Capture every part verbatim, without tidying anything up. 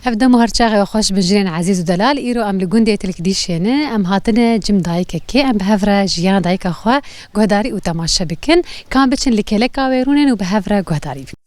Hevdem û her çaxê xweş bin jinên ezîz û delal, îro em li gundê Tilkdîşê ne, em hatine cim dayikekê, em bi hev re jiyana dayika xwe guhdarî û temaşe bikin. Ka em biçin li kêleka wê rûnên û bi hev re guhdarî bikin.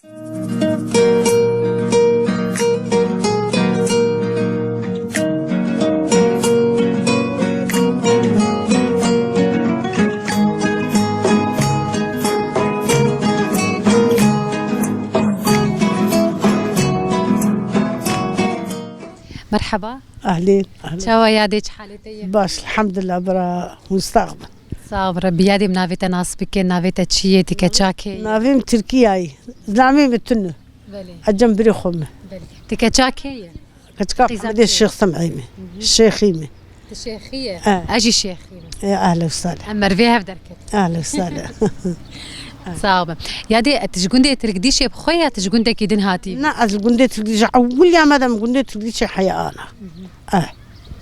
Merheba. Ehlên, ehlên. Çawa yadê, çi halê te ye? Baş, elhamdulillah, bira, hûn sax bin. Sağ ol, Rebbi. Yadê, em navê te nas bikin, navê te çi ye, ti keça kê ye? Navê min Tirkiye ye. Navê min Tunu. Belê. Ecem birê xwe min. Belê. Ti keça kê ye? Keçika Qîza Qamedê kê? Şêx Sem'î me. Hı hı. Şêxî me. Ti şêxî ye? E. Ez jî şêxî me. E, ehlen û sehlen. Em mervê hev derket. Ehlen û sehlen. Sağ ol. Yadê, tu ji gundê Tilkdîşê bi xwe ya tu ji gundekî din hatî? Na, ez li gundê Tilkdîşê ewiliya me de em gundê Tilkdîşê heya ana. Hı hı. E.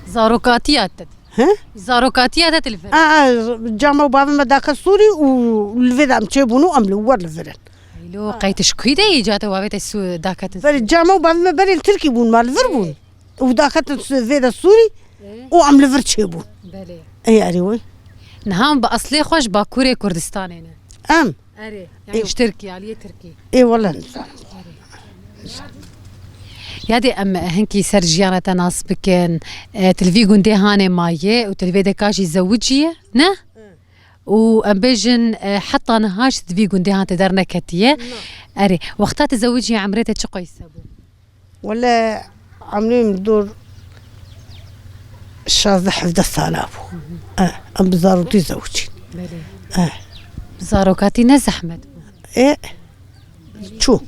Zarokatiya te. He? Zarokatiya te tu li vir. E, e, cama û bavê me dake Sûrî û li vê de em çêbûn û em li wir li vir in. Lo qey tu ji kû de yî, ca te û bavê te Sû-, daketin Berê Sûrî? Cama û bavê me berên Tirkî bûn, me li vir bûn. Ê. Û daketin Sû-, vê de Sûrî Ê. Û em li vir çêbûn. Belê. Ê, erê wê. Niha em bi eslê xwe ji Bakurê Kurdistanê ne. Em? Erê. Ê. Yani ji Tirkî, aliyê Tirkî. Ê, wele nizanim. Erê. Yadê, em hinkî ser jiyana te nas bikin. E, tu li vî gundê hanê maye û tu li vê deka jî zewicî ye, ne? Hı. Û em bêjin, e, heta niha jî di vî gundê han te derneketiye. Na. Erê, wexta tu zewicî, emrê te çi qoyse bû? Wele emrê min dor şazdeh hevdeh sala bû. Hı hı. E, em bi zarokî zewicîn. Belê. E. Bi zarokatî ne zehmet bû? E, çû.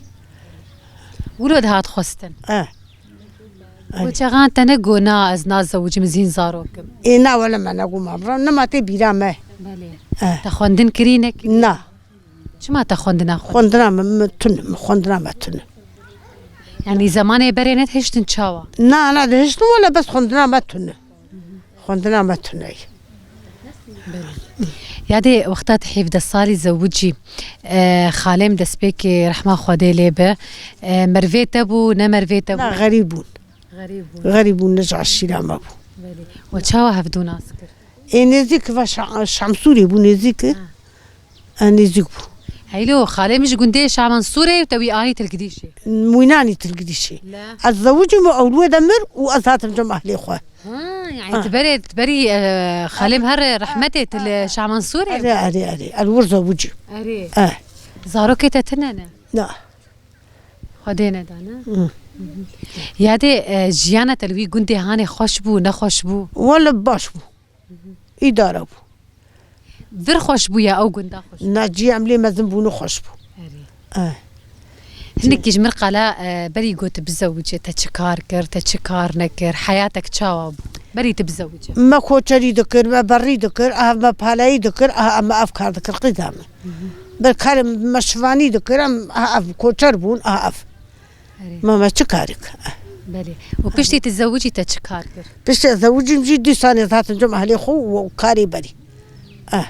Wilo dihat xwestin? E. Erê. Û çaxan te negot, na, ez nazewicim, ez hîn zarok im? Ê, na, wele me negot, ma bira, nema tê bîra me. Belê. Eh. Te xwendin kirî, nekirî? Na. Çima te xwendina xwe? Xwendina me, me tune, me xwendina me tune. Yani zemanê berê nedihiştin çawa? Na, na, dihiştin, wele bes xwendina me tune. Xwendina me tune ye. Belê. Yadê wexta tu hevdeh salî zewicî, e, xalê min destpêkê rehma Xwedê lê be, e, mervê te bû, ne mervê te bû? Na, xerîb bûn. Xerîb bûn. Xerîb bûn, ne ji eşîra me bû. Belê. We çawa hevdû nas kir? Ê, nêzîk ve Şa-, Şamsûrê bû, nêzîk. Ha. E, nêzîk bû. Heylo, xalê min ji gundê Şamansûrê û te wî anî Tilkidîşê. Wî nanî Tilkidîşê. Le. Ez zewicî me ewlû de mir û ez hatim cem ehlê xwe. Ha, yani Ha. tu berê, tu berî, e, xalê min her rehmetê tu li Şamansûrê. Erê, erê, erê. Ez wir zewicî. Erê. E. Zarokê te tine ne? Na. Xwedê neda ne? Hı. Yadê, e, jiyana te li wî gundê hanê xweş bû, nexweş bû? Wele baş bû. Îdare bû. Vir xweş bû ya ew gunda xweş bû? Na, cî em lê mezin bûn û xweş bû. Erê. Eh. Hinekî ji mir qala, e, berî got bizewice, te çi kar kir, te çi kar nekir, heyatek çawa bû? Berî tu bizewice. Me koçerî dikir, me berî dikir, aha me palayî dikir, aha me ev kar dikir, qîza min. Hı hı. Ber karê me şivanî dikir, em aha ev koçer bûn, aha ev. Erê. Ma me çi karê ke? Belê. Û piştî tu zewicî te çi kar kir? Piştî ez zewicîm jî dîsanê ez hatim cem ehlê xwe û karê berî. Eh.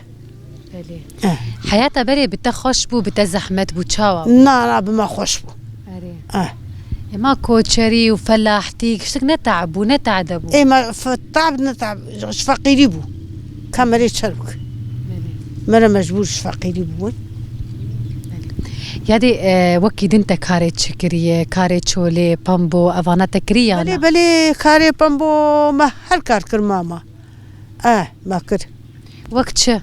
Belê. Eh. Heyata berê bi te xweş bû, bi te zehmet bû, çawa bû? Na, na, bi me xweş bû. Erê. Eh. Ê ma koçerî û felahtî, giştik ne te'b bû, ne te'de bû? Ê ma fe-, te'b ne te'b, ji feqîrî bû. Ka merê çer bik. Belê. Mere mecbûr ji feqîrî bû. Belê. Yadê, e, wekî din te karê çi kiriye? Karê çolê, pembo, evana te kiriye ya na? Belê, belê, karê pembo me her kar kir mama. Eh, me kir. Wek çi?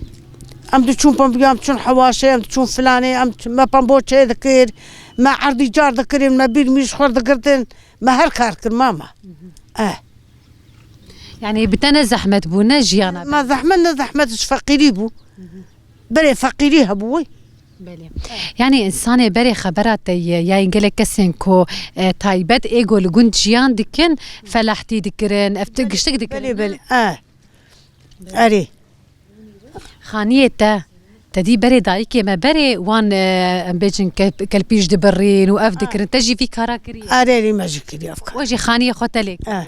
Em diçûn pembo, em diçûn hewaşê, em diçûn filanê, em diçûn, me pembo çê dikir, me erdî car dikirin, me bîr mîş xwe digirtin, me her kar kir mama. Hı hı. Eh. Yani bi te ne zehmet bû, ne jiyana? Ma zehmet ne zehmet, ji feqîrî bû. Hı hı. Berê feqîrî hebû wê. Belê. Yani insanê berê xebera te ye, ya gelek kesên ku, e, taybet ê ku li gund jiyan dikin, felahtî dikirin, ev tu giştik dikirin, Belê, ha? Belê. Eh. Erê. Xaniyê te, te dî berê dayikê me berê wan, e, em bêjin ke-, kelpîj dibirîn û ev dikirin. Te jî vî kara kiriye? Erê, erê, me jî kiriye ev kar. We jî xaniyê xwe te lê kiriye? Eh.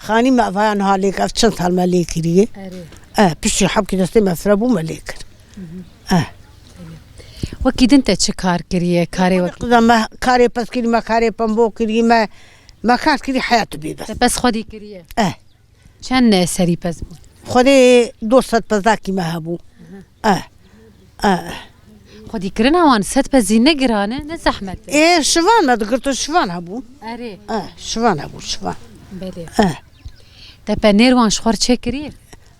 Xanî me evaya niha lê kir, ev çend sal me lê kiriye. Erê. Eh, piştî hebkî destê me fire bû me lê kir. Hı hı. Eh. Wekî din te çi kar kiriye? Karê wekî? Qîza me karê pez kirî me, karê pembo kirî me, Me kar kirî heya tu bê bes. Te pez xwedî kiriye? Eh. Çend serî pez bû? Xwedê du sed pezakî me hebû. Eh. Eh. Xwedîkirina wan sed pezî ne giran e, ne zehmet e. Ê, şivan me digirtin, şivan hebûn. Erê. Eh, şivan hebûn, şivan. Belê. Eh. Te penêr wan ji xwe re çêkiriye?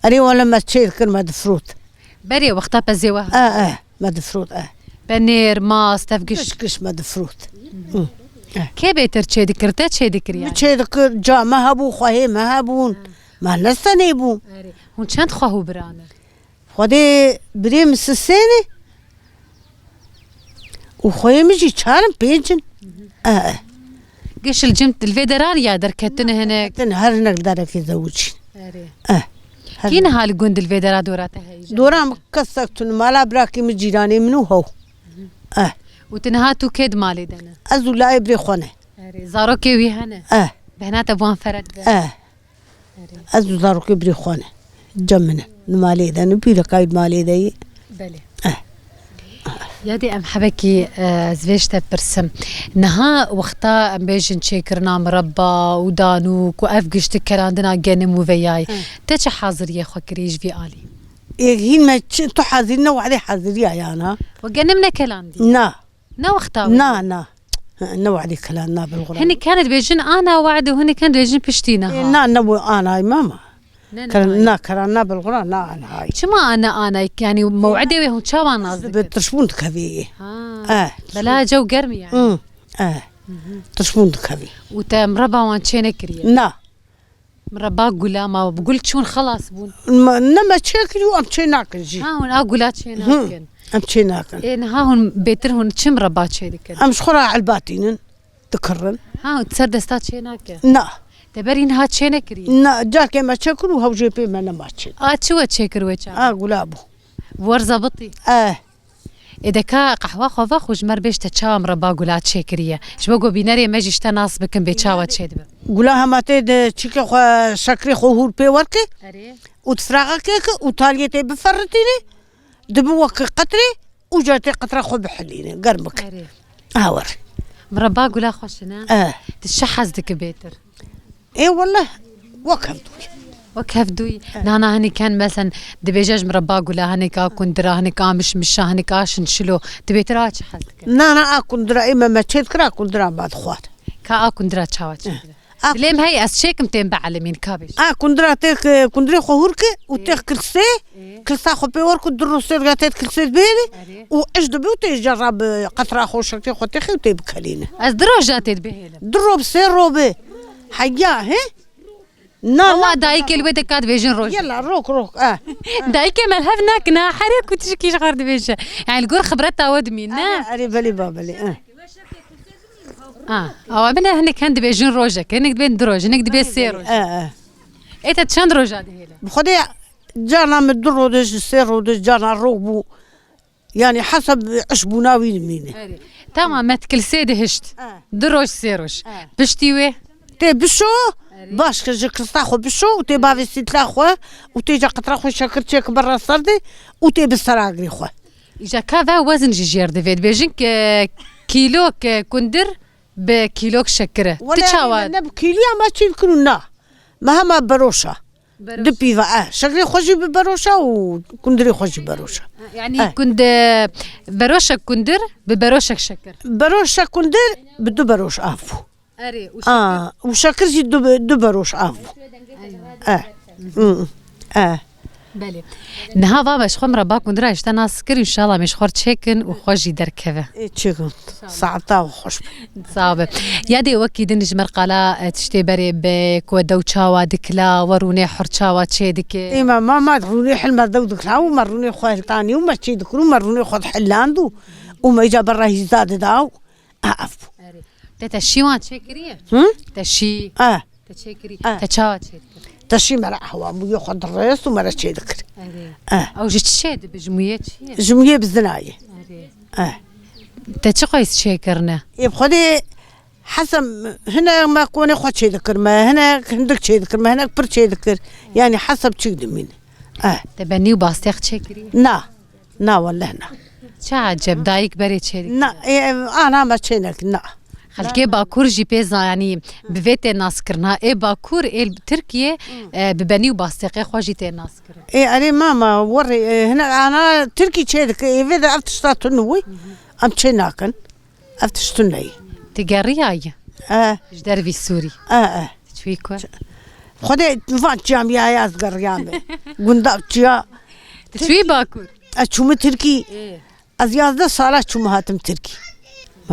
Erê, wele me çêdikir, me difrot. Berê wexta pezê we ha? Eh, eh, me difrot, eh. Penêr, mas, tevgiş. Giş, giş me difrot. Hı. Eh. Kê bêtir çêdikir, te çêdikiriye? Mi çêdikir, ca me hebû, xwehê me hebûn. Ha. Me ne senê bûn. Erê. Hûn çend xweh û bira ne? Xwedê birê min sisê ne. Û xweyê min jî çar in, pênc in. Eh, eh. Giş li cem li vê deran ya derketine hinek. Derketin, her hinek derekê zewicîn. Erê. Eh. Her Kî niha li gund li vê dera dora te heyî? Dora min kesek tune, mala birakê min, cîranê min û hew. Eh. Û tu niha tu kê di malê de ne? Ez û layê birê xwe ne. Erê. Zarokê wî hene? Eh. Bihna te bi wan fere dibe? Eh. Erê. Ez û zarokê birê xwe ne. Cem min e. Li malê de ne, pîreka wî di malê de ye. Belê. Eh. Yadê em hebekî, e, ez vê ji te pirsim. Niha wexta em bêjin çêkirina mireba û danûk û ev gişt kerandina genim û veyayê. Eh. Te çi haziriyê xwe kirî ji vî alî? Ê, hîn me çi, tu hazir ne, wadê haziriya yana. We genim nekelandî? Na. Ne wexta wê? Na, na. Hı, ne wadî kilan, na bilxura. Hinek hene dibêjin ana wad û hinek hene dibêjin piştî niha. E, na, ne bu anay mama. Ne, Kar-, niha. Na, kiran, na bilxura, na anay. Çima ne anay? Yani mew'idê wê hûn çawa nas dikin? Bi tişbûn dikevê. Ha. Eh. Bela cew germ yani. Hı, eh. Hı hı. Tişbûn dikevê. Û te mireba wan çê nekiriye? Na. Mireba gula ma bi gul çûn xelas bûn. Ma, ne me çê kirî û em çê nakin jî. Ha, hûn a gula çê Hı. nakin. Em çê nakin. Ê, niha hûn bêtir hûn çi mireba çê dikin? Em ji xwe re elbatînin, dikirin. Ha, hûn ser desta çê nake? Na. Te berî niha çê nekirî? Na, carkê me çê kir û hewcê pê me nema çê. A çi we çê kir wê çaxê? A gula bû. Wer zebitî? Eh. Ê de ka qehwa xwe ve xwe ji me re bêj te çawa mireba gula çêkiriye. Ji bo ku bînerê me jî ji te nas bikin bê çawa çêdibe. Gula hema tê di çîkê xwe şekrê xwe hûr pê werke Erê. û di firaxekê ke û taliyê tê biferitîne, dibe wek qetrê û ca tê qetra xwe bihilîne, germ bike. Erê. Awer. Mireba gula xweş e ne? Eh. Tu çi hez dike bêtir? Ê wele wek hevdûyî. Wek hevdûyî. Evet. Nana hinek ken mesen dibêje ji mireba gula, hinek a kundira, hinek a mişmişa, hinek a şinşilo. Tu bêtir a çi hez dike? Nana a kundira ê me me çê dikir, a kundira me dixwar. Ka a kundira çawa çê dikir? Eh. A Dilêm hey ez çêkim tên bielimîn ka bêj. A kundira tê, kundirê xwe hûr ke û tê kilsê, Ê. kilsa xwe pê wer ku du roj sê diga tê kilsê dibêle Erê. û iş dibe û tê jera bi qetra xwe şekrê xwe têxê û tê bikelîne. Ez du roja tê dibihêlim. Du ro bi sê ro bi. Heya, he? Na, Ewa na, dayikê li wê de ka dibêjin roj. Yela, rok, rok, eh. Dayikê me li hev nakin ha, herê ku tişkî ji xwe dibêje. Yani li gor xibreta we dimîn, ne? Erê, erê, belê ba, belê, eh. Ha, awa bine hinek hen dibêjin rojek, hinek dibên du roj, hinek dibê sê roj. Eh, eh. Ê te çend roja dihêle? Bi Xwedê carna min du roj, sê roj, carna rok bû. Yani hesab iş bûna wî dimîne. Erê. Tamam, me kilsê dihişt. Eh. Du roj, sê roj. Eh. Piştî wê? Tê bişo, Erê. baş kir ji kirsta xwe bişo û tê bavê sîtla xwe û tê ca qetra xwe şekir çêk berra ser de û tê bi seragirê xwe. Îca ka ve wezin jî jêr divê. Dibêjin ke kîlok, e, kundir bi kîlok şekir e. Tu Wele çawa? Ne bi kîliya me çî dikir û na. Me hema beroşa. Beroş. Du pîva, e. Şekrê xwe jî bi beroşa û kundirê xwe jî beroşa. Yani E. kunde, beroşek kundir bi beroşek şekir. Beroşa kundir bi du beroş av bû. Erê, û A, şekir? û şekir jî du, du beroş av bû. Eywa. E. Hı, e. Belê. Niha va me ji xwe mireba kundira ji te nas kir, înşallah me ji xwe çêkin û xwe jî derkeve. Ê çêkin. Saeta we xweş be. Sağ be. Yadê wekî din ji me re qala, e, tiştê berê be, ku we dew çawa dikila, we rûnê hur çawa çê dike? Ê me, ma, ma rûnê hil me dew dikila û me rûnê xwe hiltanî û me çê dikir û me rûnê xwe dihiland û, û me îca berra hîza dida û, a, ev bû. Erê. Te teşî wan çêkiriye? Hı? Teşî. E. Te çêkirî. E. Te çawa çêdikir? Teşî me re ehwa mûyê xwe dirêst û me re çêdikir. Erê. E. Ew ji çi çêdibe? Ji mûyê çi ye? Ji mûyê bizina ye. Erê. E. Te çi qeys çêkirine? Ê bi Xwedê hesem hinek me konê xwe çêdikir me, hinek hindik çêdikir me, hinek pir çêdikir. Yani heseb çi dimîne. E. Te benî û bastêx çêkirî? Na. Na, welleh na. Çi eceb, dayik berê çêdikir? Na, e, e, ana me çênek, na. Xelkê Bakur jî pê zan, yanî bi vê tê naskirina. Ê Bakur, ê Tirkiyê, e, bi benî û bastêqê xwe jî tê naskirin. Ê, erê mama, werê, e, hinek ana Tirkî çê dike, ê vê de ev tişta tune wî, em çê nakin. Ev tişt tune ye. Tu geriyayî? E. Ji dervî Sûrî? E, e. Tu çûyî ku? Xwedê van çiyam ya, ya ez geriyame. Gunda çiya. Tu çûyî Bakur? Ez çûme Tirkî. Ê. Ez yazdeh sala çûme hatim Tirkî.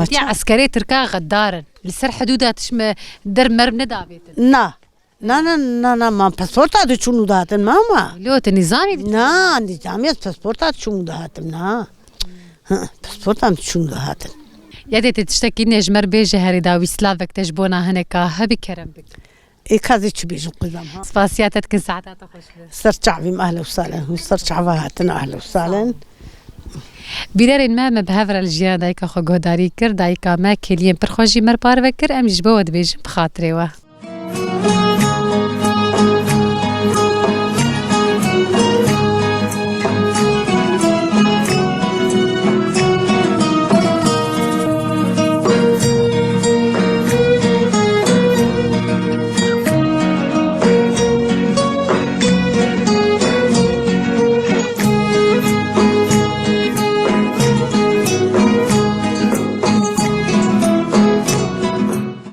Diya eskerê Tirka xedar in. Li ser hidûda tişt me der merm nedavêtin. Na. Na, na, na, na, man pasporta diçûn û dihatin, mama. Lo, tu nîzamî dî? Na, nîzamî ez pasporta diçûn û dihatim, na. Hı, pasporta diçûn û dihatin. Ya dê tu tiştekî nê ji me re bêje herê dawî slavek te ji bona hineka hebî kerem bik. Ê, ka zê çi bêjim qizam, ha? Spasiya te dikin, saeta te xweş be. Ser çavîm, ehlen û sahlen. Hûn ser çava hatin, ehlen û sahlen. Bînerên me, me bi hev re li jiyana dayika xwe guhdarî kir. Dayika me kêliyên pir xweş jî me re parve kir. Em jî ji bo we dibêjin bi xatirê we.